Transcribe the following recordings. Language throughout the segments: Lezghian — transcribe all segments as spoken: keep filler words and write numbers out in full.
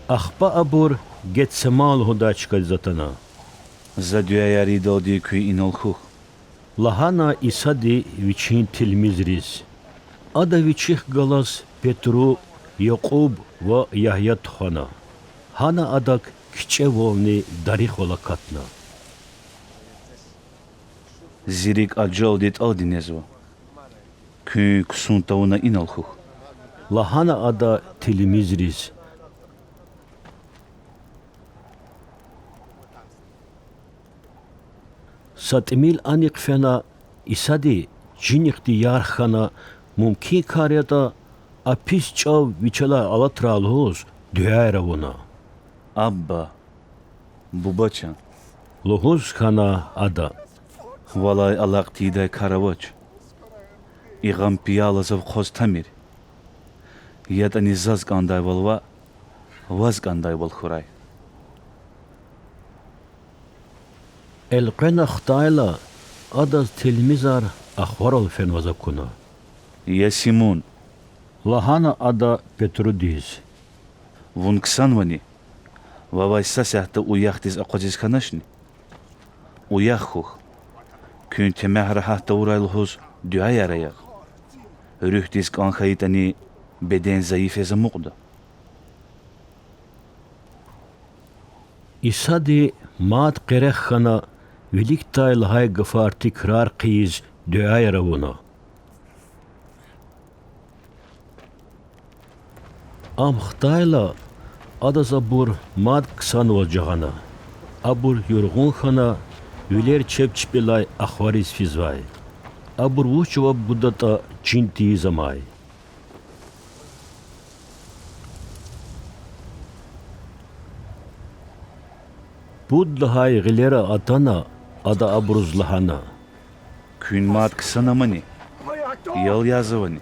Ахпа абур Гетсеман лугьудай чкадиз атана. За дуьаяр ийидалди куьн инал хьухь,– лагьана Исади Вичин тилмизриз. Ада Вичихъ галаз Петру, Якьуб ва Ягья тухвана. Гьана Адак кичӀевални дарихвал акатна. Зи рикӀ ажалди тӀалди незва. Куьн ксун тавуна инал хьухь,– лагьана Ада тилмизриз. Са тӀимил анихъ фена, Исади, чинихъди ярх хьана, мумкин кар ятӀа, а пис чӀав Вичелай алатрай лугьуз дуьаяр авуна. Абба, Буба чан! лугьуз хьана Ада. Валай алакь тийидай кар авач. И гъам-пияла Зав хъваз тамир. ЯтӀани Заз кӀандайвал ваъ, Ваз кӀандайвал хьурай. Элкъвена хтайла, Адаз тилмизар ахварал фенваз акуна. Я Симун,– лагьана Ада Петрудиз,– вун ксанвани? Вавай са сятда уяхдиз акъвазиз хьаначни? Уях хьухь, куьн темягь регьят тавурай лугьуз дуьаяр ая. Руьгьдиз кӀан хьайитӀани, беден зайиф яз амукьда. Исади мад къерех хьана, виликдай лагьай гафар тикрар хъийиз дуьаяр авуна. Ам хтайла, Адаз абур мад ксанваз жагъана. Абур юргъун хьана, вилер чеб чпелай ахвариз физвай. Абур вуч жаваб гудатӀа чин тийиз амай. Пуд лагьай гъилера атана, Ада абуруз лагьана: Куьн мад ксана амани? Ял язавани?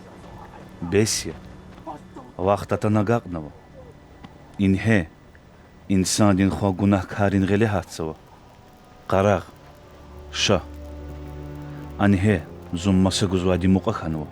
Бес я. Вахт атана агакьнава. Ингье, Инсандин Хва гунагькаррин гъиле гьатзава. Къарагъ, ша, ангье, Зун маса гузвайди мукьва хьанва.